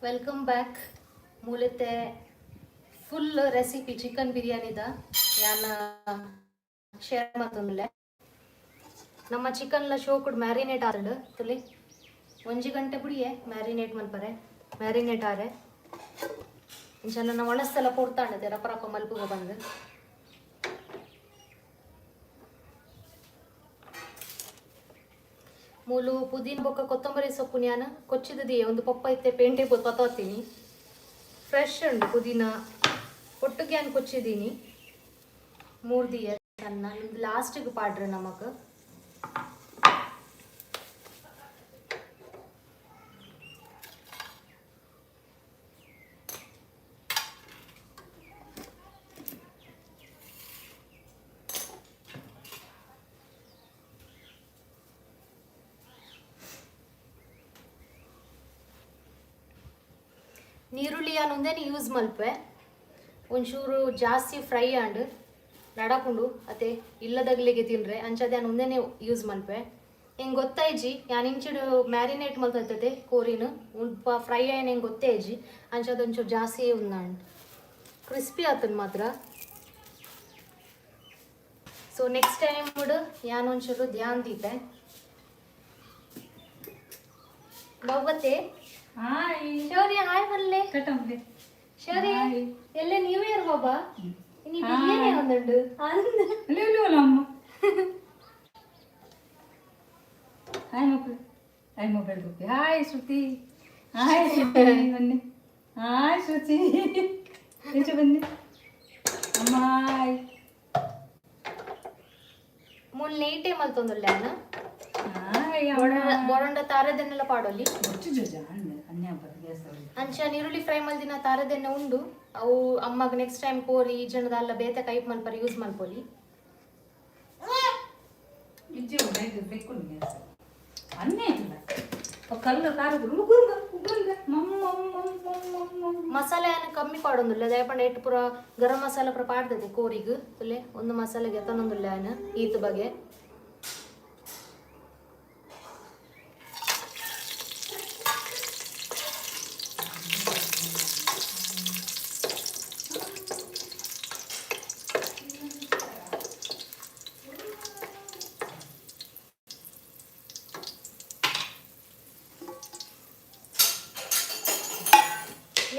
Welcome back. ಮೂಲತೆ full recipe chicken ಬಿರಿಯಾನಿದ ಯಾನ ಶೇರ್ ಮತ್ತೊಂದುಲ್ಲೆ. ನಮ್ಮ ಚಿಕನ್ಲ ಶೋಕುಡ್ ಮ್ಯಾರಿನೇಟ್ ಆದಂಡು. ತುಲಿ 1 ಗಂಟೆ ಬುಡಿಯೆ ಮ್ಯಾರಿನೇಟ್ ಮಲ್ಪರೆ. ಮ್ಯಾರಿನೇಟ್ ಆರೆ ಇಂಚ ನನ್ನ ಒಣಸ್ಸೆಲ್ಲ ಪೊರ್ತಾಂಡತೆ ರಪ ರಪ ಮಲ್ಪುಗ ಬಂದು. ಮೂಲು ಪುದೀನ ಬೊಕ್ಕ ಕೊತ್ತಂಬರಿ ಸೊಪ್ಪು ನ್ಯಾನ ಕೊಚ್ಚಿದದಿ ಒಂದು ಪಪ್ಪ ಇತ್ತೆ ಪೇಂಟೆ ಪೋದು ಪತ್ತೋತೀನಿ. ಫ್ರೆಶ್ ಉಂಡು ಪುದೀನ ಒಟ್ಟಿಗೆ ಯಾನ್ ಕೊಚ್ಚಿದೀನಿ. ಮೂರ್ದಿಯ ಸಣ್ಣ ಲಾಸ್ಟಿಗೆ ಪಾಡ್ರೆ ನಮಕ್. ನೀರುಳ್ಳಿ ಯಾನ್ ಯೂಸ್ ಮಲ್ಪೆ. ಒಂಚೂರು ಜಾಸ್ತಿ ಫ್ರೈ ಆಂಡ್ ನಡಕುಂಡು ಅತೆ ಇಲ್ಲದಗ್ಲಿಗೆ ತಿನ್ರೆ. ಅಂಚದೆ ಯಾನ್ ಉಂದೆನೆ ಯೂಸ್ ಮಲ್ಪೆ. ಹೆಂಗೆ ಗೊತ್ತಾಯ್ಜಿ, ಯಾನ್ ಇಂಚಿಡು ಮ್ಯಾರಿನೇಟ್ ಮಲ್ತೈತತೆ ಕೋರಿನ ಉಲ್ಪ ಫ್ರೈ ಆಯ್ನ ಹೆಂಗೆ ಗೊತ್ತೇ ಇಜ್ಜಿ. ಅಂಚದ ಒಂಚೂರು ಜಾಸ್ತಿ ಉಂದಾಂಡ್ ಕ್ರಿಸ್ಪಿ ಆತನ್ ಮಾತ್ರ. ಸೊ ನೆಕ್ಸ್ಟ್ ಟೈಮ್ ಯಾನ್ ಒಂಚೂರು ಧ್ಯಾನ್ ದೀಪೆ. ಭವ್ಯತೆ. ಹಾಯ್. ಶೌರ್ಯ, ಹಾಯ್ ಬಲ್ಲೆ. ಕಟ್ಟಂಬೆ. ಶೌರ್ಯ, ಎಲ್ಲ ನ್ಯೂ ಇಯರ್ ಬಾಬಾ. ನೀ ಬಿರಿಯಾನಿ ಒಂದುಂಡು. ಅಲ್ಲ ಅಮ್ಮ, ಹಾಯ್ ಮಕ್ಕಳು, ಹಾಯ್. Mobile rupee. ಹಾಯ್ ಶ್ರುತಿ, ಹಾಯ್ ಶ್ರುತಿ, ಬನ್ನಿ. ಹಾಯ್ ಶ್ರುತಿ, ಈಚೆ ಬನ್ನಿ ಅಮ್ಮ. ಹಾಯ್. ಮೂಲ್ ನೈಟೇ ಮಲ್ತೊಂದುಲ್ಲೆ ಅನ್ನ. ಹಾಯ್. ಬೊರಂಡ ತಾರದನ್ನೆಲ್ಲ ಪಾಡೊಲಿ. ಗ್ಯಾಸ್. ಅಂಚ ನೀರುಳ್ಳಿ ಫ್ರೈ ಮಲ್ದಿನ ತಾರದೆನ್ನ ಉಂಡು. ಅವು ಅಮ್ಮಗ್ ನೆಕ್ಸ್ಟ್ ಟೈಮ್ ಕೋರಿ ಈ ಜನದ ಅಲ್ಲ ಬೇತೆ ಕೈಪ್ ಮಲ್ಪರೆ ಯೂಸ್ ಮಲ್ಪೊಲಿ. ಇಜ್ಜೆ ಇದು ಬೆಕ್ಕು ಗ್ಯಾಸ್ ಅನ್ನ ಆಯ್ತಲ್ಲ. ಕಲ್ಲು ಕಾರು ಉಗುರ್ಗ ಉಗುರ್ಗ ಮಮ್ಮ ಮಮ್ಮ ಮಮ್ಮ. ಮಸಾಲೆ ಏನು ಕಮ್ಮಿ ಪಾಡೊಂದುಲ್ಲ. ದಯಪಂಡ ಏಟ್ ಪೂರ ಗರಂ ಮಸಾಲೆ ಪೂರ ಪಾಡ್ದದೆ ಕೋರಿಗ್. ತುಲೆ ಒಂದು ಮಸಾಲೆಗೆ ಎತ್ತನೊಂದುಲ್ಲ ಆನ ಈತ್ ಬಗೆ.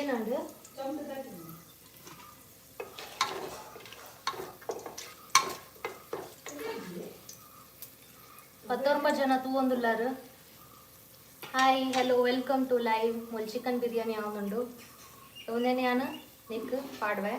ಏನಾಂಡು? 19 ಜನ ತೂವೊಂದುಲ್ಲಾರು. Hi, hello, welcome to live. ಮುಲ್ ಚಿಕನ್ ಬಿರಿಯಾನಿ ಆವೊಂದುಂಡು. ಒಂದೇನೆ ಯಾನ್ ನಿಕ್ ಪಾಡ್ವೆ.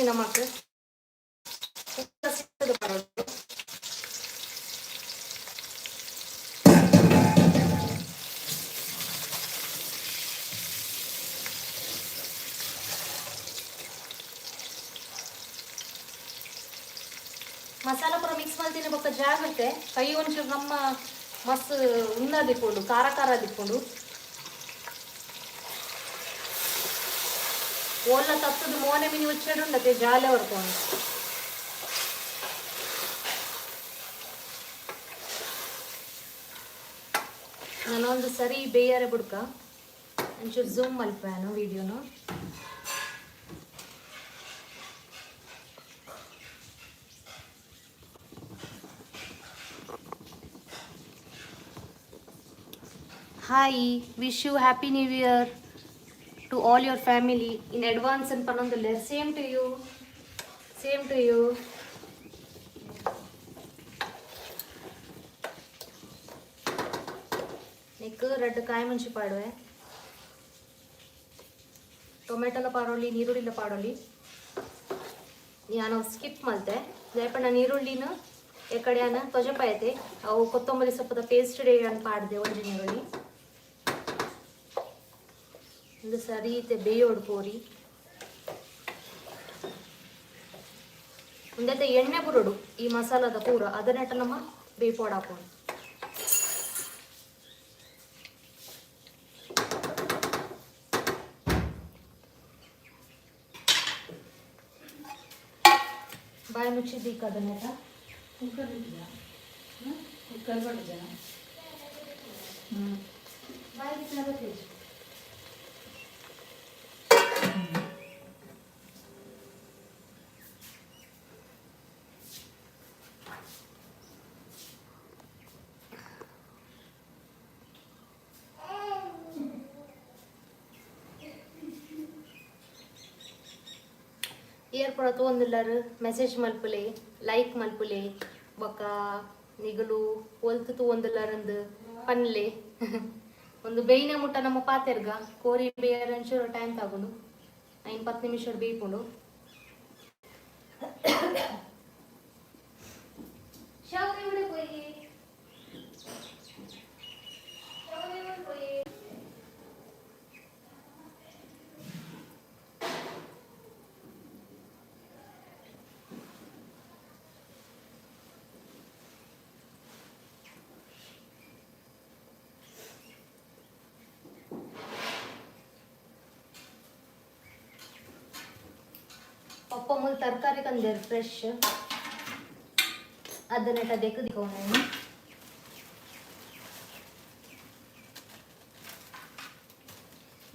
ನಮಕ್ ಬರೋದು. ಮಸಾಲ ಪೂರ ಮಿಕ್ಸ್ ಮಲ್ತಿನ ಬೊಕ್ಕ ಜಾಗ್ರತೆ, ಕೈ ಒಂಚೂರು ನಮ್ಮ ಮಸ್ತ್ ಉಂದ ದಿಕ್ಕೊಂಡು, ಖಾರ ಖಾರ ದಿಕ್ಕೊಂಡು. ಓಲ್ಲ ತತ್ತದ ಮೋನೆ ಮಿನಿ ಉಚ್ಚಡುಂಡತೆ ಜಾಲೆ ಹೊರ್ಕೊಂಡು. ನಾನೊಂದು ಸರಿ ಬೇಯಾರೆ ಬುಡ್ಕ ಒಂಚೂರು zoom ಮಲ್ಪಾನು ವಿಡಿಯೋನು. Hi, wish you happy new year to all your family in advance ಅಂತ ಪನ್ನೊಂದುಲ್ಲೆರ್. Same to you, same to you. ನೆಕ್ ರಡ್ಡ್ ಕಾಯಿ ಮುಂಚಿ ಪಾಡುವೆ. ಟೊಮೆಟೊಲ ಪಾಡೊಲಿ, ನೀರುಳ್ಳಿಲ ಪಾಡೊಲಿ. ಯಾನ್ ಸ್ಕಿಪ್ ಮಲ್ತೆ. ದಾಯೆ ಪಂಡ ನೀರುಳ್ಳಿನ ಎಕಡೆಯಾನ ತೊಜಪಾಯತೆ ಅವು ಕೊತ್ತಂಬರಿ ಸೊಪ್ಪದ ಪೇಸ್ಟ್ ಅನ್ ಪಾಡ್ದೆ ಒಂಜಿ ನೀರುಳ್ಳಿ ಒಂದು ಸರಿ ಇತ್ತೆ ಬೇಯೋಡು ಕೋರಿ ಉಂದೆತೆ ಎಣ್ಣೆ ಬುರುಡು ಈ ಮಸಾಲದ ಪೂರ ಅದನ್ನೆಟ್ಟ ನಮ್ಮ ಬೇಯ್ಪೋಡು ಹಾಕೋಣ. ಬಾಯಿ ಮುಚ್ಚಿದ್ದೀಕ ಅದನ್ನೆಲ್ಲ. ಕುಕ್ಕರ್ ಇಟ್ಟಿದ್ಯಾ? ಕುಕ್ಕರ್ ಬಡಿದ. ಬಾಯಿ ಬಿಸಿನ. ಇಯರ್ ಪೂರ ತೋಂದುಲ್ಲರು ಮೆಸೇಜ್ ಮಲ್ಪುಲೆ, ಲೈಕ್ ಮಲ್ಪುಲೆ, ಬೊಕ್ಕ ನಿಗಲು ಒಲ್ತು ತೂವೊಂದುಲ್ಲರಂದು ಪನ್ಲೆ. ಒಂದು ಬೇಯಿನ ಮುಟ್ಟ ನಮ್ಮ ಪಾತೆರ್ಗ. ಕೋರಿ ಬೇಯರ್ ಒಂಚೂರು ಟೈಮ್ ತಗೊಂಡು 5-10 ನಿಮಿಷ ಬೇಯ್ಕೊಂಡು. ಶಾವಿಗೆ ಬಿಡು ಕೊಯ್ಯಿ. ಶಾವಿಗೆ ಬಿಡು ಕೊಯ್ಯಿ. ಪಪ್ಪ ಮೂಲ ತರಕಾರಿ ತಂದೇರು ಫ್ರೆಶ್, ಅದನ್ನೆಟ್ಟ ದೆಕ್ಕದಿಕ್ಕ ನಾನು.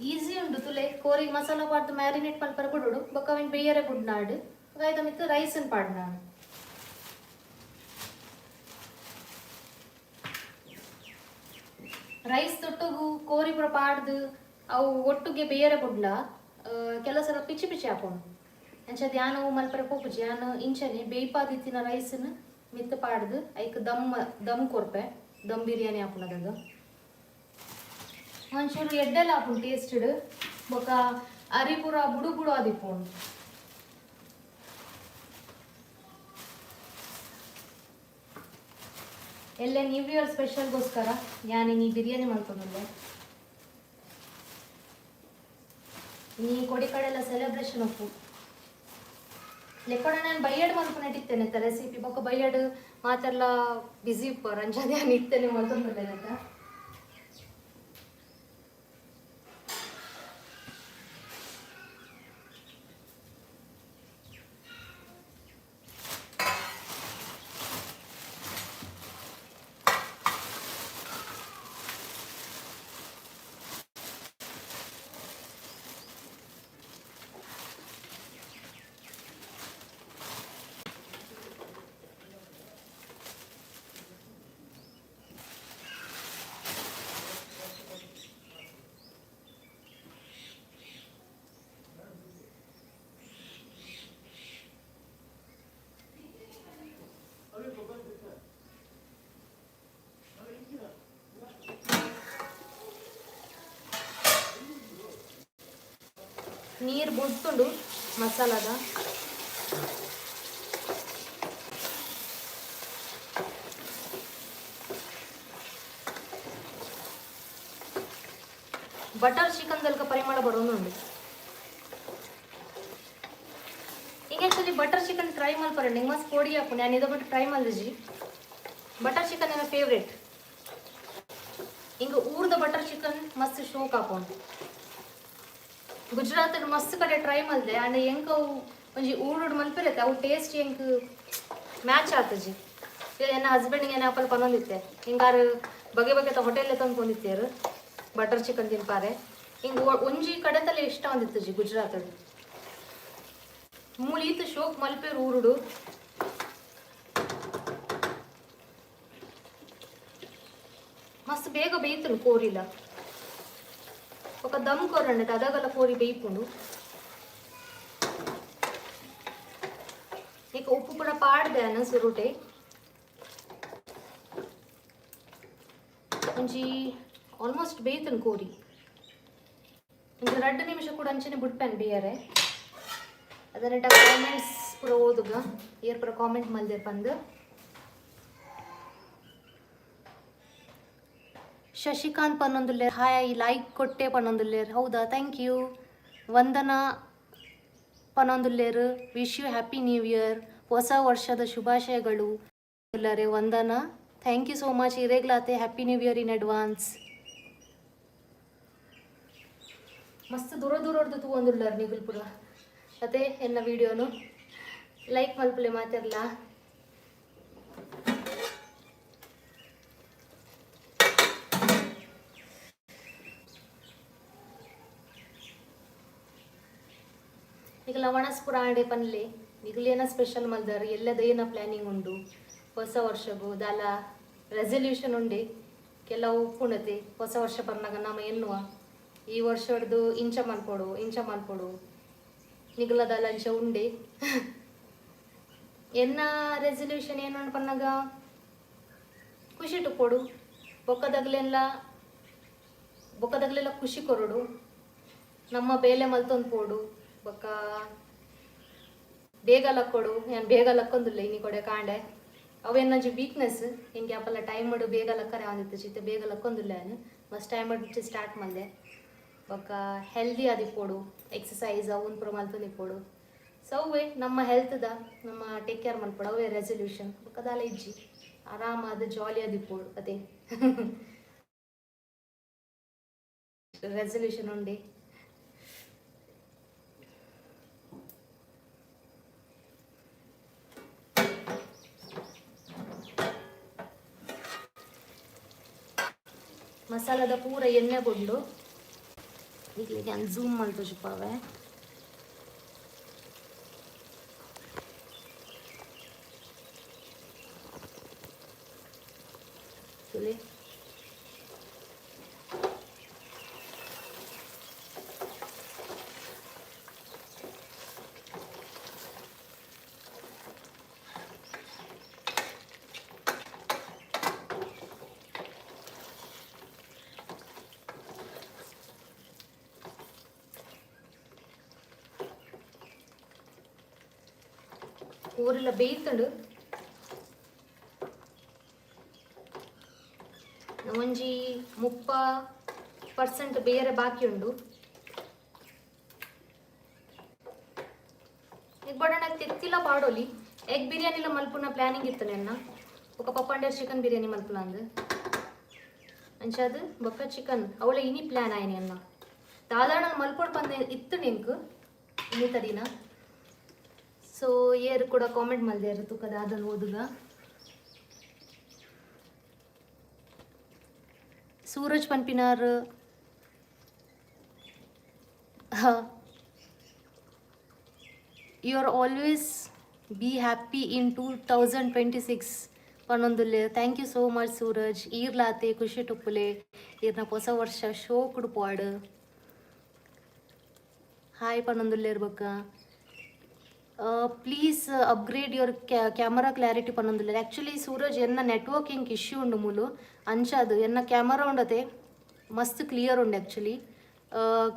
ಈಸಿ ಉಂಡು ತುಲೆ. ಕೋರಿಗೆ ಮಸಾಲ ಪಾಡ್ದು ಮ್ಯಾರಿನೇಟ್ ಮಲ್ಪರ ಬಿಡುಡು, ಬೊಕ್ಕ ಅವಿನ ಬೇಯರೆ ಬುಡ್ನಾಡು ಗಾಯ್ದ ಮಿತ್ತು ರೈಸನ್ ಪಾಡ್ನಾಡು. ರೈಸ್ ತೊಟ್ಟುಗು ಕೋರಿ ಪೂರ ಪಾಡ್ದು ಅವು ಒಟ್ಟುಗೆ ಬೇಯರೆ ಬುಡ್ಲ ಕೆಲವು ಸಲ ಪಿಚಿ ಪಿಚಿ ಹಾಕೊಂಡು ಅಂಚ ಧ್ಯಾನ ಮಲ್ಪರೆ ಪೋಪುಜಿ. ಯಾನ್ ಇಂಚನೆ ಬೇಯ್ಪಾದಿತ್ತಿನ ರೈಸ್ನ್ ಮಿತ್ತು ಪಾಡ್ದು ಐಕ್ ದಮ್ ದಮ್ ಕೊರ್ಪೆ, ದಮ್ ಬಿರಿಯಾನಿ ಹಾಪುನದಾಗ ಒಂಚೂರು ಎಡ್ಡೆಲ್ಲ ಹಾಪುಂಡು ಟೇಸ್ಟೆಡ್. ಬೊಕ್ಕ ಅರಿ ಪೂರ ಬುಡು ಬುಡು ಆದಿಪ್ಪುಂಡು. ಎಲ್ಲ ನ್ಯೂ ಇಯರ್ ಸ್ಪೆಷಲ್ಗೋಸ್ಕರ ಯಾನ್ ಈ ಬಿರಿಯಾನಿ ಮಲ್ತೊಂದುಲ್ಲೆ. ಈ ಕೊಡಿ ಕಡೆ ಎಲ್ಲ ಸೆಲೆಬ್ರೇಷನ್ ಉಪ್ಪು ಲೆಕ್ಕೊಡ. ನಾನು ಬೈಯಡ್ ಮಲ್ಪುನೆಟ್ ಇತ್ತೇನೆ ರೆಸಿಪಿ, ಬೊಕ್ಕ ಬೈಯಡ್ ಮಾತೆಲ್ಲ ಬಿಸಿ ಉಪ್ಪು ರಂಜಾದೆ ನಾನು ಇತ್ತೇನೆ ಮಲ್ತೊಂದುಲ್ಲೆ. ನೀರು ಬುಡ್ತುಂಡು ಮಸಾಲದ. ಬಟರ್ ಚಿಕನ್ ದಲ್ಕ ಪರಿಮಳ ಬರೋನುಂಡು. ಈಗ ಆಕ್ಚುಲಿ ಬಟರ್ ಚಿಕನ್ ಟ್ರೈ ಮಲ್ಪರಂడి. ನಿಂಗೆ ಮಸ್ತ್ ಪೊಡಿ ಹಾಕು. ನಾನು ಇದ ಬಿಟ್ಟು ಟ್ರೈ ಮಲ್ದಿಜಿ. ಬಟರ್ ಚಿಕನ್ ನನ್ನ ಫೇವ್ರೇಟ್. ಹಿಂಗೆ ಊರ್ದ ಬಟರ್ ಚಿಕನ್ ಮಸ್ತ್ ಶೋಕ್ ಹಾಕೊಂಡು. ಗುಜರಾತ್ ಮಸ್ತ್ ಕಡೆ ಟ್ರೈ ಮಲ್ದೆ ಅಂಡ್ ಎಂಕ್ ಅವು ಒಂಜಿ ಊರುಡು ಮಲ್ಪಿರತ್ತೆ, ಅವು ಟೇಸ್ಟ್ ಎಂಕ್ ಮ್ಯಾಚ್ ಆತಜಿ. ಎನ್ನ ಹಸ್ಬೆಂಡ್ಗೆ ಏನ ಅಪ್ಪಲ್ ಪನೊಂದಿತ್ತೆ, ಹಿಂಗಾರು ಬಗೆ ಬಗೆತ ಹೋಟೆಲ್ ತಂದ್ಕೊಂಡಿತ್ತೇರು ಬಟರ್ ಚಿಕನ್ ತಿನ್ಪಾರೆ. ಹಿಂಗೆ ಒಂಜಿ ಕಡೆತಲೆ ಇಷ್ಟ ಒಂದಿತ್ತಜಿ ಗುಜರಾತ್. ಮೂಲ ಈತ್ ಶೋಕ್ ಮಲ್ಪೇರು ಊರುಡು. ಮಸ್ತ್ ಬೇಗ ಬೇಯ್ತನು ಕೋರಿಲ. ఒక ದಮ್ ಕೊರಂಡೆ ಅದಗಲ ಕೋರಿ ಬೇಯ್ಪುಂಡು. ಇಕ ಉಪ್ಪು ಪೂರ ಪಾಡ್ದೆ ಅನ್ನ ಸುರುಟೆ. ಒಂಜಿ ಆಲ್ಮೋಸ್ಟ್ ಬೇಯ್ತನು ಕೋರಿ. ಒಂಜಿ 2 ನಿಮಿಷ ಕೂಡ ಅಂಚನೆ ಬುಡ್ಪೆನ್ ಬೇಯರೆ. ಅದನ್ನೆಟ್ಟ ಕಾಮೆಂಟ್ಸ್ ಪೂರ ಓದುಗ, ಏರ್ ಪೂರ ಕಾಮೆಂಟ್ ಮಲ್ದೆರ್ ಪಂದ್. ಶಶಿಕಾಂತ್ ಪನ್ನೊಂದುಲ್ಲೇರ್, ಹಾಯ್, ಲೈಕ್ ಕೊಟ್ಟೆ ಪನ್ನೊಂದುಲ್ಲೇರ್. ಹೌದಾ? Thank you. Vandana ಪನ್ನೊಂದುಲ್ಲೇರ್, "Wish you happy new year." ಹೊಸ ವರ್ಷದ ಶುಭಾಶಯಗಳು ಉಲ್ಲರೆ ವಂದನಾ. Thank you so much. ಇರೆಗ್ಲಾತೆ happy new year in advance. ಮಸ್ತ್ ದೂರ ದೂರಡ್ದು ತೂವೊಂದುಲ್ಲರ್ ನಿಗುಲ್ ಪೂರ ಅದೇ ಎನ್ನ ವಿಡಿಯೋನು. ಲೈಕ್ ಮಲ್ಪುಲೆ ಮಾತೆರ್ಲ. ನಿಗಲ ಒಣಸ್ ಪೂರ ಆಂಡೆ ಪನ್ಲೆ. ನಿಗುಲು ಏನ ಸ್ಪೆಷಲ್ ಮಲ್ದಾರ್? ಎಲ್ಲದ ಏನ ಪ್ಲಾನಿಂಗ್ ಉಂಡು ಹೊಸ ವರ್ಷಗು? ದಾಲ ರೆಸಲ್ಯೂಷನ್ ಉಂಡೆ? ಕೆಲವು ಉಪ್ಪುಂಡತೆ, ಹೊಸ ವರ್ಷ ಬರ್ನಾಗ ನಮ ಎನ್ನುವ, ಈ ವರ್ಷಡ್ದು ಇಂಚ ಮಲ್ಪೊಡು, ಇಂಚ ಮಲ್ಪೊಡು. ನಿಗುಲ ದಾಲ ಅಂಚ ಉಂಡೆ? ಎನ್ನ ರೆಸಲ್ಯೂಷನ್ ಏನು ಪನ್ನಾಗ, ಖುಷಿ ಕೊಡು, ಬೊಕ್ಕದಗ್ಲೆಲ್ಲ ಬೊಕ್ಕದಗ್ಲೆಲ್ಲ ಖುಷಿ ಕೊರಡು, ನಮ್ಮ ಬೇಲೆ ಮಲ್ತೊಂದು ಪೋಡು, ಬೊಕ್ಕ ಬೇಗ ಲಕ್ಕೊಡು. ನಾನು ಬೇಗ ಲಕ್ಕೊಂದಿಲ್ಲ ಇನಿ ಕೊಡೆ ಕಾಂಡೆ. ಅವೇನಂಜಿ ವೀಕ್ನೆಸ್ ಹಿಂಗೆ. ಅಪ್ಪಲ್ಲ ಟೈಮ್ ಮಾಡು, ಬೇಗ ಲಕ್ಕರೆ ಆಂದಿತ್ತು ಚಿತ್ತೆ. ಬೇಗ ಲಕ್ಕೊಂದಿಲ್ಲ ನಾನು. ಮಸ್ತ್ ಟೈಮ್ ಮಾಡಿ ಸ್ಟಾರ್ಟ್ ಮಲ್ದೆ. ಬೊಕ್ಕ ಹೆಲ್ದಿ ಆದಿಪ್ಪೊಡು, ಎಕ್ಸಸೈಸ್ ಅವನ್ ಪೂರ ಮಲ್ತೊಂದಿಪ್ಪೊಡು. ಸೊ ಅವೇ ನಮ್ಮ ಹೆಲ್ತ್ದ ನಮ್ಮ ಟೇಕ್ ಕೇರ್ ಮಲ್ಪೊಡು. ಅವೇ ರೆಸಲ್ಯೂಷನ್. ಬೊಕ್ಕ ದಾಲ ಇಜ್ಜಿ. ಆರಾಮಾದ ಜಾಲಿ ಆದಿಪ್ಪೊಡು. ಅದೇ ರೆಸಲ್ಯೂಷನ್ ಉಂಡೆ. ಮಸಾಲದ ಪೂರ ಎಣ್ಣೆ ಬುಡ್ಡು. ಈಗ ಝೂಮ್ ಮಲ್ತು ಚುಪ್ಪಾವೆ. ತೂಲೆ. ಊರೆಲ್ಲ ಬೇಯ್ತುಂಡು. ಒಂಜಿ 30% ಬೇರೆ ಬಾಕಿ ಉಂಡು. ಈಗ ಬಡಣ ತೆತ್ತಿಲ ಪಾಡೋಲಿ. ಎಗ್ ಬಿರಿಯಾನಿಲ ಮಲ್ಪುನ ಪ್ಲಾನಿಂಗ್ ಇತ್ತು ನೆನ್ನ. ಬೊಕ ಪಪ್ಪಂಡೇರ್ ಚಿಕನ್ ಬಿರಿಯಾನಿ ಮಲ್ಪುನ ಅಂದ್. ಅಂಚಾದ್ ಬೊಕ್ಕ ಚಿಕನ್ ಅವಳ ಇನಿ ಪ್ಲಾನ್ ಆಯ್ನಿ ಅನ್ನ. ದಾದಾಣ ಮಲ್ಪೊಡು ಪಂದ್ ಇತ್ತು ನಿಂಕ್ ಇನ್ನಿತ ದಿನ. ಸೊ ಏರು ಕೂಡ ಕಾಮೆಂಟ್ ಮಲ್ದೇರು, ತುಕ ದಾದಲ್ ಓದುಗ. ಸೂರಜ್ ಪನ್ಪಿನಾರ್, "You are always be happy in 2026" ಪನ್ನೊಂದುಲ್ಲೆ. Thank you so much, Suraj. ಈರ್ಲಾತೆ ಖುಷಿ ಟುಪ್ಪುಲೆ. ಈರ್ನ ಹೊಸ ವರ್ಷ ಶೋಕುಡು ಪೋಡ್. ಹಾಯ್ ಪನ್ನೊಂದುಲ್ಲೇರ್. ಬೊಕ್ಕ "Please upgrade your camera clarity" ಪನ್ನೊಂದುಲ್ಲೆರ್. ಆ್ಯಕ್ಚುಲಿ ಸೂರಜ್, ಎನ್ನ ನೆಟ್ವರ್ಕಿಂಗ್ ಇಶ್ಯೂ ಉಂಡು ಮೂಲು. ಅಂಚಾದ್ ಎನ್ನ ಕ್ಯಾಮರಾ ಉಂಡತೆ, ಮಸ್ತ್ ಕ್ಲಿಯರ್ ಉಂಡು. Actually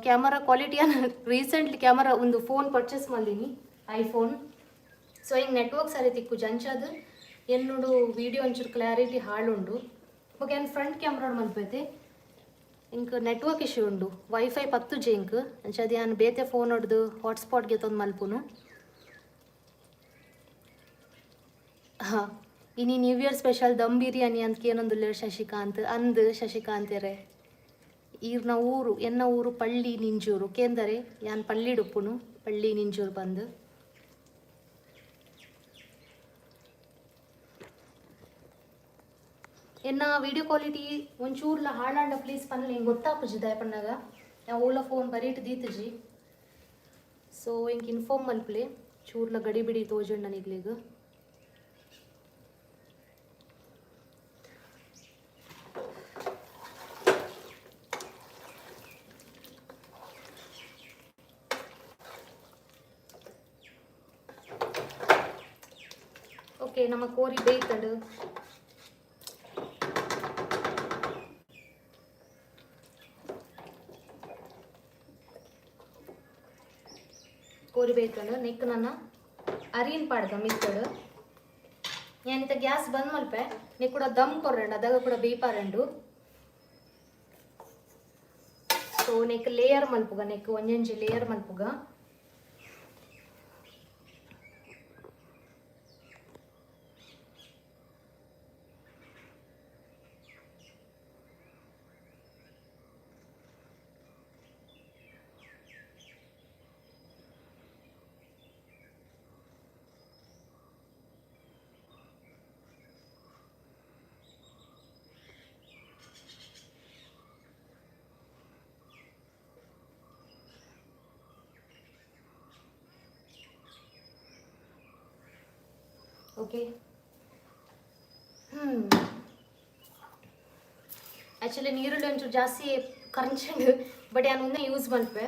camera quality, recently camera ಒಂದು ಫೋನ್ ಪರ್ಚೇಸ್ ಮಲ್ದಿನಿ, ಐಫೋನ್. ಸೊ ಹಿಂಗೆ ನೆಟ್ವರ್ಕ್ ಸರಿ ತಿಕ್ಕುಜಿ. ಅಂಚಾದ್ ಎನ್ನುಡು ವೀಡಿಯೋ ಒಂಚೂರು ಕ್ಲಾರಿಟಿ ಹಾಳುಂಡು. ಬೊಕ ಏನ್ ಫ್ರಂಟ್ ಕ್ಯಾಮ್ರಾ ಮಲ್ಪೈತೆ. ಇಂಕ್ ನೆಟ್ವರ್ಕ್ ಇಶ್ಯೂ ಉಂಡು, ವೈಫೈ ಪತ್ತುಜಿ ಇಂಕ್. ಅಂಚಾದ್ ಯಾನ್ ಬೇತೆ ಫೋನ್ ಹೊಡ್ದು ಹಾಟ್ಸ್ಪಾಟ್ಗೆ ತೊಂದು ಮಲ್ಪುನು. ಹಾಂ, ಇನಿ new year special dum biryani ಅಂತ ಕೇನೊಂದುಲ್ಲೆರ್ ಶಶಿಕಾಂತ್. ಅಂದ್ ಶಶಿಕಾಂತೆರೆ, ಈರ್ನ ಊರು? ಎನ್ನ ಊರು ಪಳ್ಳಿ ನಿಂಜೂರು. ಕೇಂದರೆ ಯಾನ್ ಪಳ್ಳಿಡುಪ್ಪುನು, ಪಳ್ಳಿ ನಿಂಜೂರು ಬಂದು. ಎನ್ನ ವಿಡಿಯೋ ಕ್ವಾಲಿಟಿ ಒಂಚೂರ್ಲ ಹಾಳಾಂಡ ಪ್ಲೀಸ್ ಪನ್ಲೆ. ಹಿಂಗೆ ಗೊತ್ತಾಪುಜಿ ದಾಯ ಪನ್ನಾಗ ನಾ ಓಲ ಫೋನ್ ಬರೀಟ್ ದೀತುಜಿ. ಸೊ ಹಿಂಗೆ ಇನ್ಫಾರ್ಮ್ ಮಲ್ಪಲೆ ಚೂರ್ಲ ಗಡಿ ಬಿಡಿ ತೋಜಂಡ ನಿಗ್ಲಿಗ್. ಓಕೆ, ನಮ್ಮ ಕೋರಿ ಬೇಯ್ತಂಡು. ಕೋರಿ ಬೇಯ್ತಂಡು. ನೆಕ್ ನನ್ನ ಅರಿನ್ ಪಾಡ್ದ ಮಿತ್ತಡು. ഞാനിತ ಗ್ಯಾಸ್ ಬಂದ್ ಮಲ್ಪೆ. ನೀ ಕೂಡ ದಮ್ ಕೊರ್ರಂಡು, ಅದಾಗ ಕೂಡ ಬೇಯ್ಪಾರಂಡು. ಸೊ ನೆಕ್ ಲೇಯರ್ ಮಲ್ಪುಗ, ನೆಕ್ ಒಂಜೊಂಜಿ ಲೇಯರ್ ಮಲ್ಪುಗ. ಓಕೆ, ಆ್ಯಕ್ಚುಲಿ ನೀರುಳ್ಳಿ ಒಂಚೂರು ಜಾಸ್ತಿ ಕರಂಚಂಡು, ಬಟ್ ಯಾನ್ ಒಂದೇ ಯೂಸ್ ಮಲ್ಪೆ.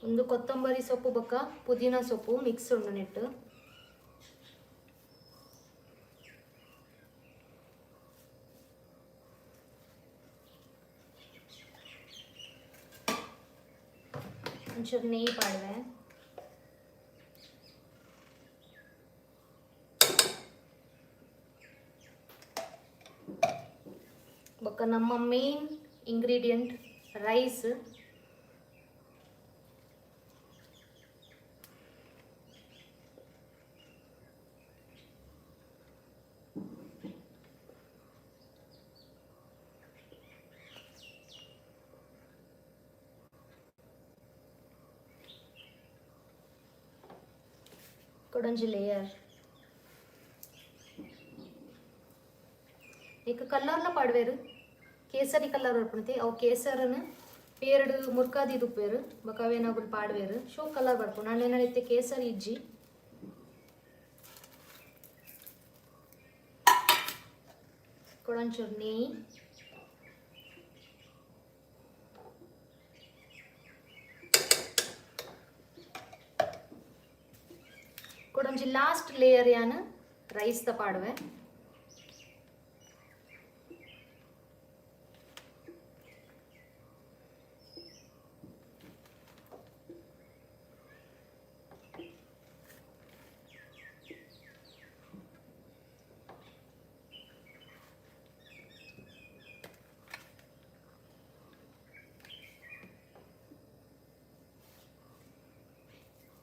ಒಂದು ಕೊತ್ತಂಬರಿ ಸೊಪ್ಪು ಬೊಕ್ಕ ಪುದೀನ ಸೊಪ್ಪು ಮಿಕ್ಸ್ ಉಂಡು ನೆಟ್ಟು. ಒಂಚೂರು ನೆಯ್ಯಿ ಪಾಡುವೆ. ಬೊಕ್ಕ ನಮ್ಮ ಮೇನ್ ಇಂಗ್ರೀಡಿಯಂಟ್ ರೈಸ್. ಕೊಡೊಂಜಿ ಲೇಯರ್. ಇಕ್ ಕಲ್ಲರ್ಲ ಪಾಡ್ವೇರು, ಕೇಸರಿ ಕಲರ್ ಬರ್ಪುಂಡು. ಅವು ಕೇಸರನ್ ಪೇರ್ಡ್ ಮುರ್ಕಾದಿ ತುಪ್ಪೇರು, ಬೊಕ ಅವೇನಾಗುಲ್ ಪಾಡ್ವೇರು, ಶೋ ಕಲರ್ ಬರ್ಪುಂಡು. ಅಂಡ ಇತ್ತೆ ಕೇಸರಿ ಇಜ್ಜಿ. ಕೊಡೊಂಚೂರು ನೆಯ್. ಕೊಡೊಂಜಿ ಲಾಸ್ಟ್ ಲೇಯರ್ ಯಾನ್ ರೈಸ್ ದ ಪಾಡುವೆ.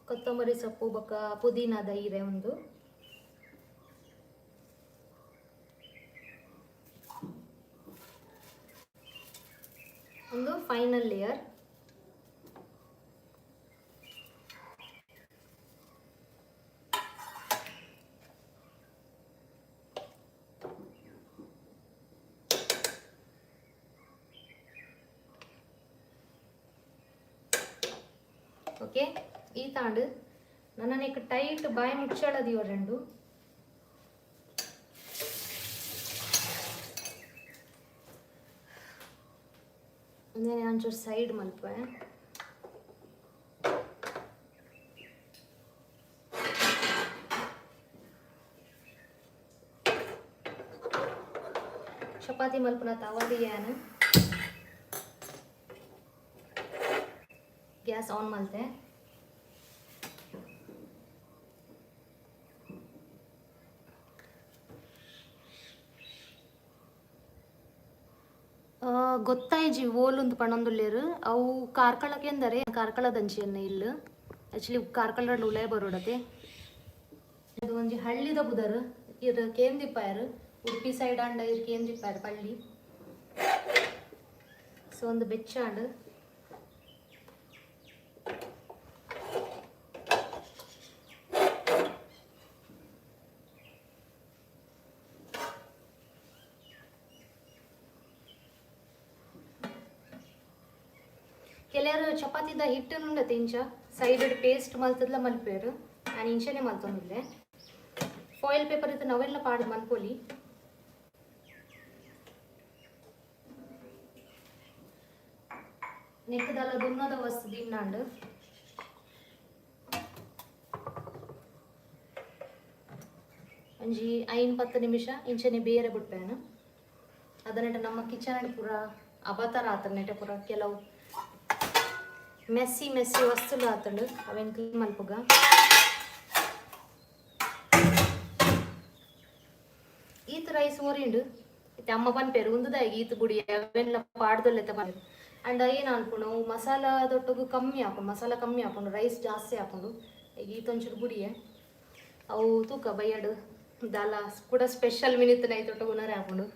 ಕೊತ್ತಂಬರಿ ಸೊಪ್ಪು ಬೊಕ್ಕ ಪುದೀನದ ಇರೆ ಒಂದು. ಒಂದು ಫೈನಲ್ ಲೇಯರ್. ಓಕೆ, ಈ ತಾಂಡು ನನ್ನ ಟೈಟ್ ಬಾಯಿ ಮುಚ್ಚಳದಿವ రెండు. ಒಂದೇ ಒಂಚೂರು ಸೈಡ್ ಮಲ್ಪೆ. ಚಪಾತಿ ಮಲ್ಪುನ ತವಾದಿಯಾನ ಗ್ಯಾಸ್ ಆನ್ ಮಲ್ತೆ. ಗೊತ್ತಾಯ್ಜಿ ಓಲುಂದು ಪಣೊಂದುಲ್ಲೆರ್. ಅವು ಕಾರ್ಕಳಕ್ಕೆಂದರೆ ಕಾರ್ಕಳದಂಚಿಯನ್ನ ಇಲ್ಲು. ಆಕ್ಚುಲಿ ಕಾರ್ಕಳ ಉಲಯ ಬರೋಡತೆ. ಅದು ಒಂಜಿ ಹಳ್ಳಿದ ಬುದರ್. ಇರ್ ಕೇಂದಿಪ್ಪಾಯರ್, ಉಡುಪಿ ಸೈಡ್ ಆಂಡ ಇರ್ ಕೇಂದಿಪ್ಪಾಯರ್ ಪಳ್ಳಿ. ಸೊ ಒಂದು ಬೆಚ್ಚಾಂಡ್. ಕೆಲವರು ಚಪಾತಿದ ಹಿಟ್ಟುನುಂಡತೆ ಇಂಚ ಸೈಡ್ ಪೇಸ್ಟ್ ಮಲ್ತದ್ಲ ಮಲ್ಪೇರು. ನಾನು ಇಂಚನೆ ಮಲ್ತೊಂದುಲ್ಲೆ. ಫಾಯಿಲ್ ಪೇಪರ್ ಇತ್ತು ಅವೆಲ್ಲ ಪಾಡ್ ಮಲ್ಪೊಲಿ. ನೆಕ್ಕದಲ್ಲ ದುನ್ನದ ವಸ್ತು ದಿನ್ನಾಂಡ್. ಒಂಜಿ 5-10 ನಿಮಿಷ ಇಂಚನೆ ಬೇರೆ ಬಿಟ್ಪೇನು. ಅದನ್ನೆಟ ನಮ್ಮ ಕಿಚನ್ ಪೂರ ಅಬತಾರ ಆತನೆಟ ಪೂರ ಕೆಲವು ಮೆಸ್ಸಿ ಮೆಸ್ಸಿ ವಸ್ತುಲು ಆತಂಡು, ಅವೇನು ಕ್ಲೀನ್ ಮಲ್ಪುಗ. ರೈಸ್ ಒರಿಂಡು. ಇತ್ತೆ ಅಮ್ಮ ಪನ್ಪೇರು ಉಂದುದಾಯಿಗೆ ಈತ್ ಬುಡಿ ಅವೆಲ್ಲ ಪಾಡ್ದೊಲ್ಲೆತ್ತ ಪನ್ಪೇರು. ಅಂಡ ಏನು ಅನ್ಪುಂಡು ಮಸಾಲ ದೊಟ್ಟುಗು ಕಮ್ಮಿ ಹಾಕೊಂಡು, ಮಸಾಲ ಕಮ್ಮಿ ಹಾಕೊಂಡು ರೈಸ್ ಜಾಸ್ತಿ ಹಾಕೊಂಡು ಈಗ ಈತೊಂಚೂರು ಬುಡಿಯೆ. ಅವು ತೂಕ ಬಯ್ಯಡು ದಾಲ ಕೂಡ ಸ್ಪೆಷಲ್ ಮಿನಿತ್ ನೈ ತೊಟ್ಟುಗು ಹಾಕೊಂಡು.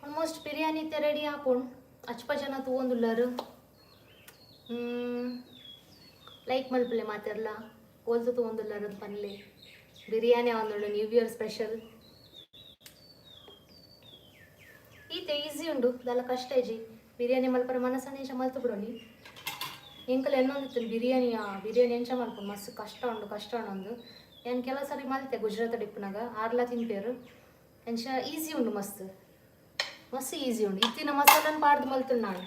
ಆಲ್ಮೋಸ್ಟ್ ಬಿರಿಯಾನಿ ಇತ್ತೆ ರೆಡಿ ಆಪುಂಡು. ಅಚ್ಪ ಜನ ತೂವೊಂದುಲ್ಲರು. ಲೈಕ್ ಮಲ್ಪಲೆ ಮಾತೆರ್ಲ, ಓಲ್ತು ತೂವೊಂದುಲ್ಲರು ಪನ್ಲೆ. ಬಿರಿಯಾನಿ ಆವೊಂದುಂಡು ನ್ಯೂ ಇಯರ್ ಸ್ಪೆಷಲ್. ಈತೆ ಈಸಿ ಉಂಡು, ದಾಲ ಕಷ್ಟ ಇಜ್ಜಿ. ಬಿರಿಯಾನಿ ಮಲ್ಪರೆ ಮನಸ್ಸನ್ನ ಎಂಚ ಮಲ್ತು ಬಿಡೋಲಿ. ಎಂಕಲ್ ಎನ್ನೊಂದಿತ್ತು ಬಿರಿಯಾನಿ, ಬಿರಿಯಾನಿ ಎಂಚ ಮಲ್ಪುನು, ಮಸ್ತ್ ಕಷ್ಟ ಉಂಡು ಕಷ್ಟ ಉಂಡು. ಯಾನ್ ಕೆಲವು ಸರಿ ಮಲ್ತೆ ಗುಜರಾತ್ ಇಪ್ಪುನಾಗ, ಆರ್ಲ ತಿನ್ಪೇರು. ಎಂಚ ಈಸಿ ಉಂಡು, ಮಸ್ತ್ ಮಸ್ತ್ ಈಸಿ ಉಂಡು. ಇತ್ತಿನ ಮಸಾಲನ್ ಪಾಡ್ದು ಮಲ್ತುಂಡು ನಾನು.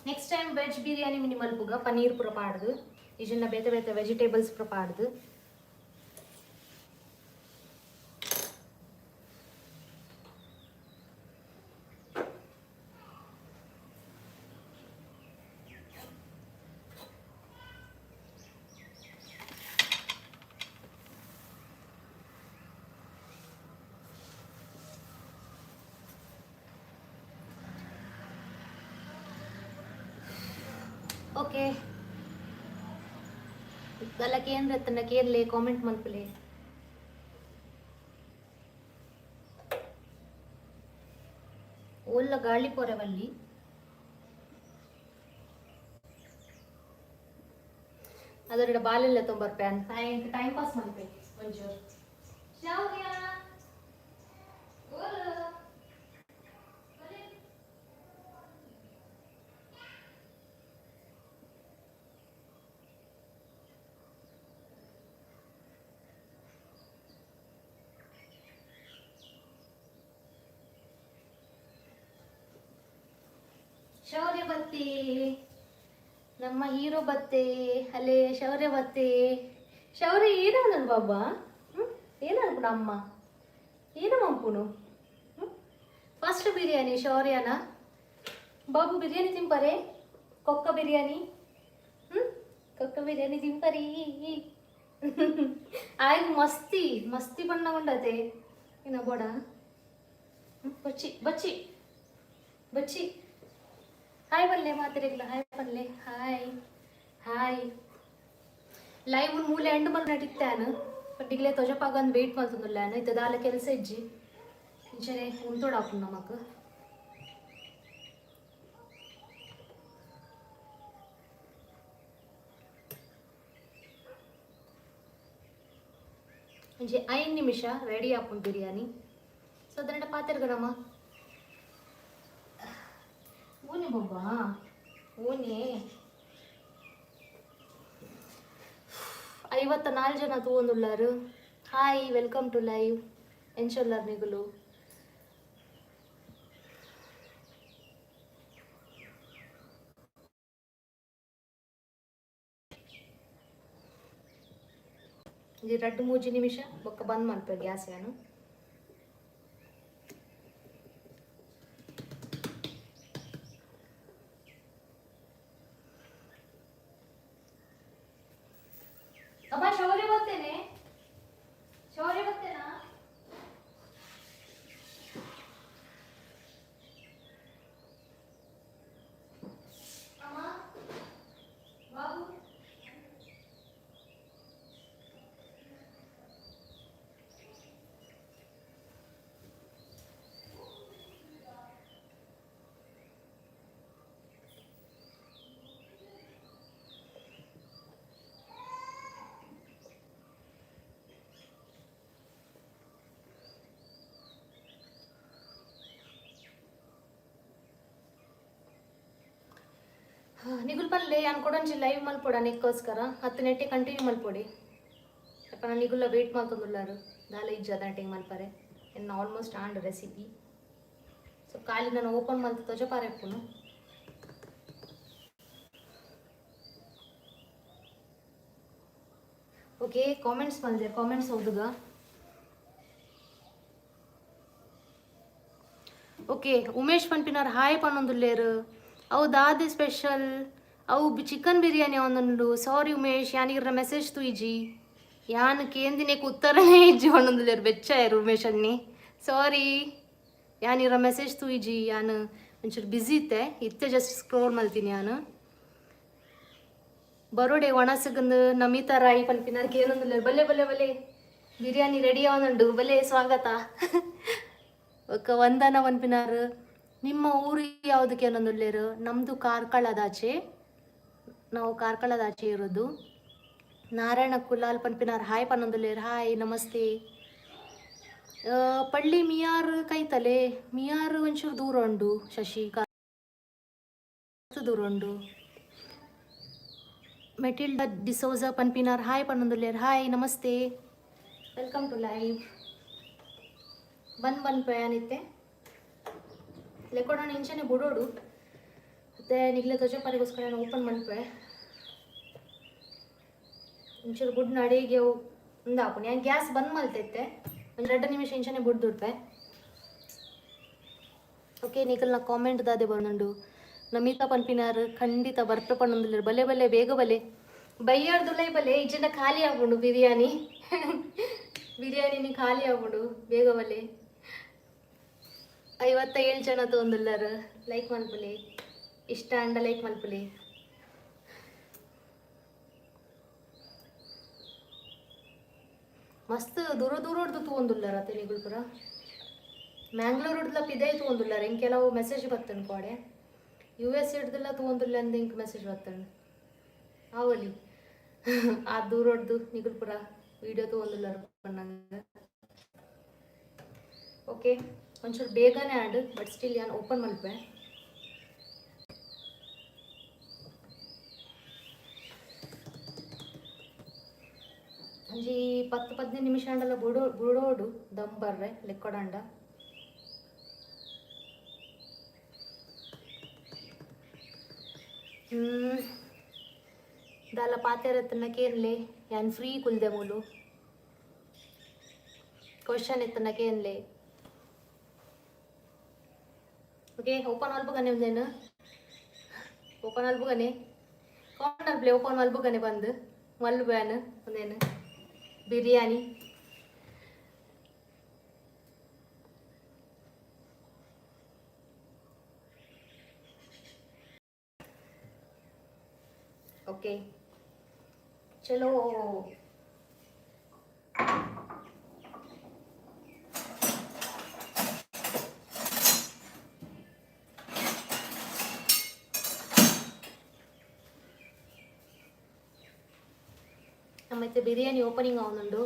ನೆಕ್ಸ್ಟ್ ಟೈಮ್ ವೆಜ್ ಬಿರಿಯಾನಿ ಮಿನಿ ಮಲ್ಪುಗ, ಪನ್ನೀರ್ ಪೂರ ಪಾಡ್ದು, ಇಜಿಂಡ ಬೇತೆ ಬೇತೆ ವೆಜಿಟೇಬಲ್ಸ್ ಪೂರ ಪಾಡ್ದು. ಓಕೆ, ದಾಲ ಕೇಂದ್ರ ತನ್ನ ಕೇರ್ಲೆ ಕಾಮೆಂಟ್ ಮಲ್ಪಲೆ. ಓಲ್ಲ ಗಾಳಿ ಪೊರವಲ್ಲಿ. ಅದರ ಬಾಲೆಲ್ಲ ತೊಂಬರ್ಪೆ ಅಂತ ಟೈಮ್ ಪಾಸ್ ಮಲ್ಪೆ ಒಂಚೂರು. ಶೌರ್ಯ ಓಲು. ಶೌರ್ಯ ಬತ್ತಿ, ನಮ್ಮ ಹೀರೋ ಬತ್ತೆ ಅಲ್ಲೇ. ಶೌರ್ಯ ಬತ್ತೆ. ಶೌರ್ಯ ಏನ ಬಾಬಾ? ಏನು ಅನ್ಪುಣ ಅಮ್ಮ? ಏನು ಮಂಪುನು ಫಸ್ಟ್ ಬಿರಿಯಾನಿ ಶೌರ್ಯನ? ಬಾಬು ಬಿರಿಯಾನಿ ತಿಂಪಾರೆ? ಕೊಕ್ಕ ಬಿರಿಯಾನಿ, ಕೊಕ್ಕ ಬಿರಿಯಾನಿ ತಿಂಪರಿ. ಆಯ್ತು, ಮಸ್ತಿ ಮಸ್ತಿ ಬಣ್ಣ ಉಂಡತೆ. ಏನ ಬೋಡ? ಬಚ್ಚಿ ಬಚ್ಚಿ ಬಚ್ಚಿ. ಹಾಯ್ ಬಲ್ಲೆ ಮಾತಿರಗಿಲ್ಲ. ಹಾಯ್ ಬಲ್ಲೆ, ಹಾಯ್ ಹಾಯ್. ಲೈವ್ ಮೂಲೆ ಎಂಡ್ ಮಲ್ ನಟಿತ್ತಾನು, ಬಟ್ ಇಗ್ಲೇ ತೊಜಪಾಗಂದು ವೆಯ್ಟ್ ಮಲ್ತೊಂದುಲ್ಲಾನು. ಇತ್ತೆ ದಾಲ ಕೆಲಸ ಇಜ್ಜಿ, ಇಂಚನೆ ಉಂತೋಡು ಆಪುಂಡು ನಮಕ್. ಒಂಜಿ 5 ನಿಮಿಷ ರೆಡಿ ಆಪುಂಡು ಬಿರಿಯಾನಿ. ಸೊ ಅದನ್ನ ಪಾತೆರ್ಗನಮ್ಮ. ಓನೆ ಬೊಬ್ಬಾ ಓನೆ. 54 ಜನ ತೂವೊಂದುಲ್ಲಾರು. Hi, welcome to live. ಎಂಚೊಲ್ಲಾರ್ ನಿಗುಲು? ಇದು ರಡ್ಡು ಮೂಜಿ ನಿಮಿಷ ಬೊಕ್ಕ ಬಂದ್ ಮಲ್ಪೆ ಗ್ಯಾಸ್ ಯಾನು. ಅಮ್ಮ, ಶೌರ್ಯ ಬರ್ತೇನೆ, ಶೌರ್ಯ ಬರ್ತೇನಾ? ಅಮ್ಮ, ಬಾಬು. ನಿಗುಲ್ ಪಲ್ಲೆ ಯಾನ್ ಕೊಡೊಂಜಿ ಲೈವ್ ಮಲ್ಪೊಡ ನೆಕ್ಕೋಸ್ಕರ ಹತ್ತು ನೆಟ್ಟೆ ಕಂಟಿನ್ಯೂ ಮಲ್ಪೊಡಿ. ಅಪ್ಪ ನಿಗುಲ್ಲ ವೇಟ್ ಮಲ್ತೊಂದುಲ್ಲಾರು ದಾಲ ಇಜ್ಜ ನೆಟ್ಟಿಗೆ ಮಲ್ಪರೆ. ಎನ್ನ ಆಲ್ಮೋಸ್ಟ್ ಆಂಡ್ ರೆಸಿಪಿ. ಸೊ ಖಾಲಿ ನಾನು ಓಪನ್ ಮಲ್ತು ತೊಜಪಾರೆ ಇಪ್ಪುನು. ಓಕೆ, ಕಾಮೆಂಟ್ಸ್ ಮಲ್ದೆ, ಕಾಮೆಂಟ್ಸ್ ಓದುಗ. ಓಕೆ, ಉಮೇಶ್ ಪನ್ಪಿನಾರ್ ಹಾಯ್ ಪನ್ನೊಂದುಲ್ಲೇರು. ಅವು ದಾದೆ ಸ್ಪೆಷಲ್? ಅವು ಚಿಕನ್ ಬಿರಿಯಾನಿ ಒಂದುಂಡು. ಸಾರಿ ಉಮೇಶ್, ಯಾನಿಗಿರ ಮೆಸೇಜ್ ತೂಯಿಜಿ. ಯಾನ್ ಕೇಂದಿನೇಕ್ ಉತ್ತರನೇ ಇಜ್ಜಿ ಪನ್ನೊಂದುಲ್ಲೇರು. ಬೆಚ್ಚಾಯರು ಉಮೇಶ್ ಅಣ್ಣಿ, ಸಾರಿ. ಯಾನಿರ ಮೆಸೇಜ್ ತೂಯಿಜಿ, ಯಾನ್ ಒಂಚೂರು ಬ್ಯುಸಿ ಇತ್ತೆ. ಇತ್ತೆ ಜಸ್ಟ್ ಸ್ಕ್ರೋಲ್ ಮಲ್ತೀನಿ ಯಾನ್. ಬರೋಡೆ ಒಣಸಗಂದು ನಮಿತಾ ರಾಯಿ ಪನ್ಪಿನಾರ್ ಕೇನೊಂದುಲ್ಲೇರು. ಬಲ್ಲೆ ಬಲ್ಲೆ ಬಲ್ಲೆ, ಬಿರಿಯಾನಿ ರೆಡಿ ಆವೊಂದುಂಡು, ಬಲ್ಲೆ, ಸ್ವಾಗತ. ಒಕ್ಕ ವಂದನ ಪನ್ಪಿನಾರ್, ನಿಮ್ಮ ಊರು ಯಾವುದಕ್ಕೆ ಅನ್ನೊಂದುಲ್ಲೇರು. ನಮ್ಮದು ಕಾರ್ಕಳದಾಚೆ, ನಾವು ಕಾರ್ಕಳದಾಚೆ ಇರೋದು. ನಾರಾಯಣ ಕುಲಾಲ್ ಪನ್ಪಿನಾರ್ ಹಾಯ್ ಪನ್ನೊಂದುಲ್ಲೇರು. ಹಾಯ್, ನಮಸ್ತೆ. ಪಳ್ಳಿ ಮಿಯಾರ್ ಕೈತಲೆ. ಮಿಯಾರ್ ಒಂಚೂರು ದೂರ ಉಂಡು ಶಶಿ, ದೂರ ಉಂಡು. ಮೆಟಿಲ್ಡಾ ಡಿಸೋಜಾ ಪನ್ಪಿನಾರ್ ಹಾಯ್ ಪನ್ನೊಂದುಲ್ಲೇರು. Hi, namaste, welcome to live. ಬಂದ್ ಬಂದ್ ಪ್ರಯಾಣಿತ್ತೆ ಲೆಕ್ಕೊಡೋಣ ಇಂಚನೆ ಬುಡೋಡು. ಮತ್ತೆ ನಿಗ್ಲೆ ಧ್ವಜಪಾರಿಗೋಸ್ಕರ ನಾನು ಓಪನ್ ಮಲ್ಪೆ. ಒಂಚೂರು ಗುಡ್ ಅಡಿಗೆ ಉಂದಾಪುನಿ. ನಾನು ಗ್ಯಾಸ್ ಬಂದ್ ಮಲ್ತೈತೆ, ಒಂದು 2 ನಿಮಿಷ ಇಂಚನೆ ಬುಡ್ದುಡ್ಪೆ. ಓಕೆ, ನಿಕಲ್ನ ಕಾಮೆಂಟ್ ದಾದೆ ಬಂದುಂಡು. ನಮಿತಾ ಪನ್ಪಿನಾರ್ ಖಂಡಿತ ಬರ್ಪೆ ಪನ್ನೊಂದುಲ್ಲೆರ್. ಬಲೆ ಬಲೆ, ಬೇಗ ಬಲೆ, ಬಯ್ಯಾರ್ದುಲೈ ಬಲೆ, ಇಜ್ಜಿಂಡ ಖಾಲಿ ಆಪುಂಡು ಬಿರಿಯಾನಿ. ಬಿರಿಯಾನಿನಿ ಖಾಲಿ ಆಪುಂಡು, ಬೇಗ ಬಲೆ. 57 ಜನ ತೂವೊಂದುಲ್ಲೆರ್. ಲೈಕ್ ಮಲ್ಪುಲೆ, ಇಷ್ಟ ಅಂಡ ಲೈಕ್ ಮಲ್ಪುಲೆ. ಮಸ್ತ್ ದೂರ ದೂರಡ್ದು ತೂವೊಂದುಲ್ಲೆರ್ ಅತೆ ನಿಗುಲ್ ಪೂರ. ಮ್ಯಾಂಗ್ಳೂರ್ಡ್ಲ ಪಿದೈ ತೂವೊಂದುಲ್ಲೆರ್. ಇಂಕ್ ಕೆಲವು ಮೆಸೇಜ್ ಬತ್ತುಂಡು ಕೋಡೆ. ಯು ಎಸ್ ಹಿಡ್ದೆಲ್ಲ ತೂವೊಂದುಲ್ಲೆ ಅಂದ್ ಇಂಕ್ ಮೆಸೇಜ್ ಬತ್ತುಂಡು. ಆವಲಿ ಆ ದೂರಡ್ದು ನಿಗುಲ್ ಪೂರ ವಿಡಿಯೋ ತೂವೊಂದುಲ್ಲೆರ್ ಪನ್ನಂಗ. ಓಕೆ, ಒಂಚೂರು ಬೇಗನೆ ಆಂಡ್, ಬಟ್ ಸ್ಟಿಲ್ ಯಾನ್ ಓಪನ್ ಮಲ್ಪೆ. ಒಂಜಿ 10-15 ನಿಮಿಷ ಆಂಡಲ ಬುಡೋ ಬುಡೋಡು ದಮ್ ಬರ್ರೆ ಲೆಕ್ಕೊಡಂಡ. ದಾಲ ಪಾತೆರ ಕೇನ್ಲೆ, ಯಾನ್ ಫ್ರೀ ಕುಲ್ದೆ ಮೂಲು. ಕ್ವಶನ್ ಇತ್ತನ ಕೇನ್ಲೆ. ಓಕೆ, ಓಪನ್ ಮಲ್ಪುಗನೆ ಒಂದೇನು, ಓಪನ್ ಮಲ್ಪುಗನೆ. ಕಾಮೆಂಟ್ ಮಲ್ಪಲೆ, ಓಪನ್ ಮಲ್ಪುಗನೆ ಬಂದು ಮಲ್ಪುಯಾನ್ ಒಂದೇನು ಬಿರಿಯಾನಿ. ಓಕೆ, ಚಲೋ. ನಮ್ಮತ್ತೆ ಬಿರಿಯಾನಿ ಓಪನಿಂಗ್ ಆವೊಂದುಂಡು.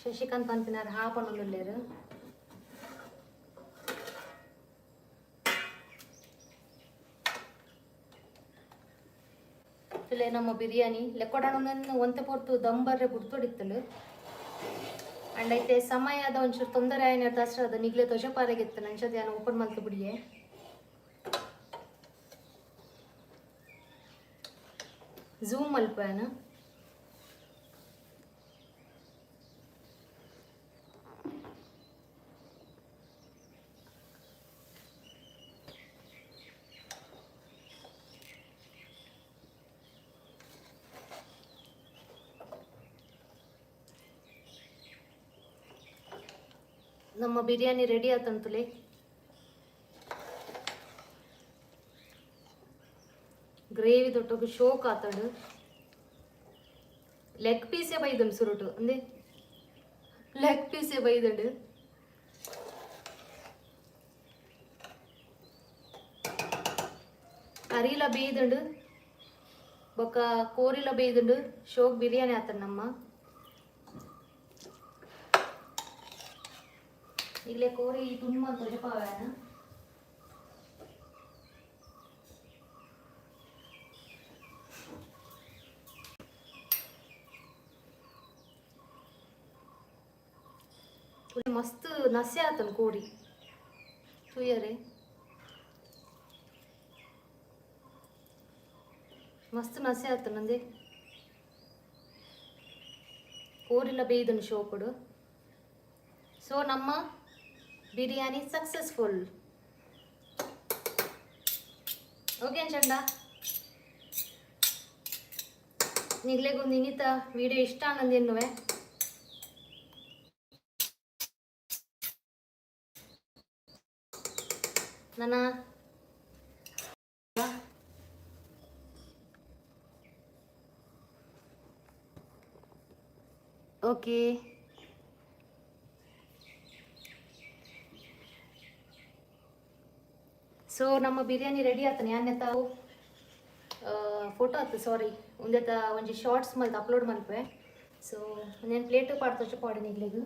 ಶಶಿಕಾಂತ್ ಪನ್ಪಿನಾರ್ ಹಾ ಪನೊಂದುಲ್ಲೆರ್. ತುಲೆ ನಮ್ಮ ಬಿರಿಯಾನಿ ಲೆಕ್ಕೊಡಣ ಒಂತೆ ಪೊರ್ತು ದಮ್ ಬರ್ರೆ ಬುಡ್ತೊಡಿತ್ತುಂಡು. ಅಂಡ್ ಐತೆ ಸಮಯದ ಒಂಚೂರು ತೊಂದರೆ ಆಯ್ನ ಅದು ನಿಗ್ಲೆ ತೊಜಪಾರೆಗಿತ್ತು. ಅಂಚದ ಯಾನ್ ಓಪನ್ ಮಲ್ತು ಬುಡಿಯೆ. ಝೂಮ್ ಮಲ್ಪುವೆನ್. ನಮ್ಮ ಬಿರಿಯಾನಿ ರೆಡಿ ಆತಂತುಲೆ. ಗ್ರೇವಿ ದೊಟ್ಟೊಗು ಶೋಕ್ ಆತಂಡು. ಲೆಗ್ ಪೀಸೇ ಬೈದುಂಡು ಸುರುಟು ಅಂದೆ, ಲೆಗ್ ಪೀಸೇ ಬೈದುಂಡು. ಅರಿಲ ಬೇಯ್ದುಂಡು, ಬೊಕ್ಕ ಕೋರಿಲ ಬೇಯ್ದುಂಡು. ಶೋಕ್ ಬಿರಿಯಾನಿ ಆತಂಡು ನಮ್ಮ. ಈಗಲೇ ಕೋರಿ ತುಂಡು ತೊಜಪಾವೇನ. ಮಸ್ತ್ ನಸೆ ಆತನ ಕೋರಿ ತೂಯರೆ. ಮಸ್ತ್ ನಸೆ ಆತನಂದೆ. ಕೋರಿಲ ಬೇಯ್ದನು ಶೋಕುಡು. ಸೊ ನಮ್ಮ ಬಿರಿಯಾನಿ ಸಕ್ಸಸ್ಫುಲ್. ಓಕೆ ಚಂಡ, ನಿಗ್ಲೆಗೊಂದು ಇನ್ನಿತ ವಿಡಿಯೋ ಇಷ್ಟ ಅನ್ನಂದೇನುವೆ. ನನ್ನ ಓಕೆ. ಸೊ ನಮ್ಮ ಬಿರಿಯಾನಿ ರೆಡಿ ಆತನೆ. ಯಾನೆ ತಾವು ಫೋಟೋ ಆತು, ಸಾರಿ, ಒಂದೇತ ಒಂಜಿ ಶಾರ್ಟ್ಸ್ ಮಲ್ತ್ ಅಪ್ಲೋಡ್ ಮಲ್ಪೆ. ಸೊ నేను ಪ್ಲೇಟ್ ಪಾಡ್ತೊಚ್ಚ ಪಾಡಿ ನಿಗ್ಲೆಗ್.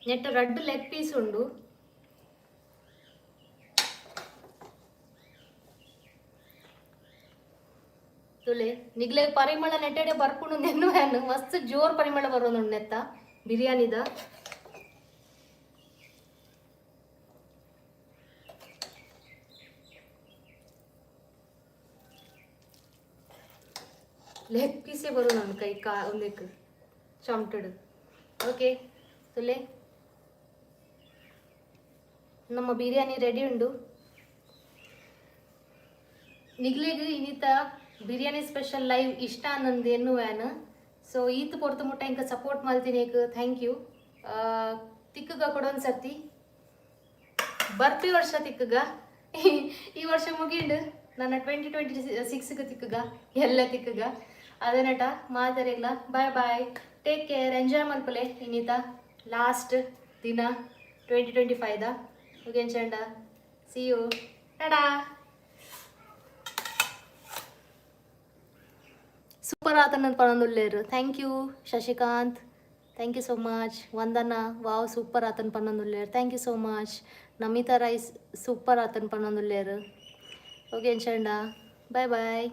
ನೆಟ್ ರಡ್ಡ್ ಲೆಗ್ ಪೀಸ್ ಉಂಡು. ತುಲೆ ನಿಗ್ಲೆ, ಪರಿಮಳ ನೆಟ್ಟಡೆ ಬರ್ಪುಂಡು ನೆನ್ನುವೆನ್. ಮಸ್ತ್ ಜೋರ್ ಪರಿಮಳ ಬರೋದುಂಡು ನೆತ್ತ ಬಿರಿಯಾನಿದ. ಲೆಗ್ ಪೀಸೇ ಬರೋದು ಕೈ ಕಾ ಒಂದಕ್ಕೆ ಚಮಟಡು. ಓಕೆ, ತುಲೆ, ನಮ್ಮ ಬಿರಿಯಾನಿ ರೆಡಿ ಉಂಡು. ನಿಗ್ಲೆಗ್ ಇನ್ನಿತ ಬಿರಿಯಾನಿ ಸ್ಪೆಷಲ್ ಲೈವ್ ಇಷ್ಟ ಅನ್ನಂದು ಎನ್ನುವ್ಯಾನ್. ಸೊ ಈತ್ ಪೊರ್ತು ಮುಟ್ಟ ಇಂಕ ಸಪೋರ್ಟ್ ಮಲ್ತಿನೇಕ್ thank you. ತಿಕ್ಕಗ ಕೊಡೊಂದು ಸರ್ತಿ, ಬರ್ಪಿ ವರ್ಷ ತಿಕ್ಕಗ. ಈ ವರ್ಷ ಮುಗಿಂಡು. ನನ್ನ 2026ಗೆ ತಿಕ್ಕಗ, ಎಲ್ಲ ತಿಕ್ಕಗ. ಅದೇ ನಟ ಮಾತಾರಿಲ್ಲ. Bye bye, take care, enjoy ಮಲ್ಪಲೆ ಇನ್ನಿತ ಲಾಸ್ಟ್ ದಿನ 2025ದ. ಓಕೆ ಚಂಡ, ಸಿ you, Tada. Super ಆತನ ಪನ್ನೊಂದುಲ್ಲೇರು. Thank you Shashikant, thank you so much. Vandana, wow, super ಆತನ ಪನ್ನೊಂದುಲ್ಲೇರು. Thank you so much. Namitha rice, super ಆತನ ಪನ್ನೊಂದುಲ್ಲೇರು. ಓಕೆ ಚಂಡ, ಬಾಯ್ ಬಾಯ್.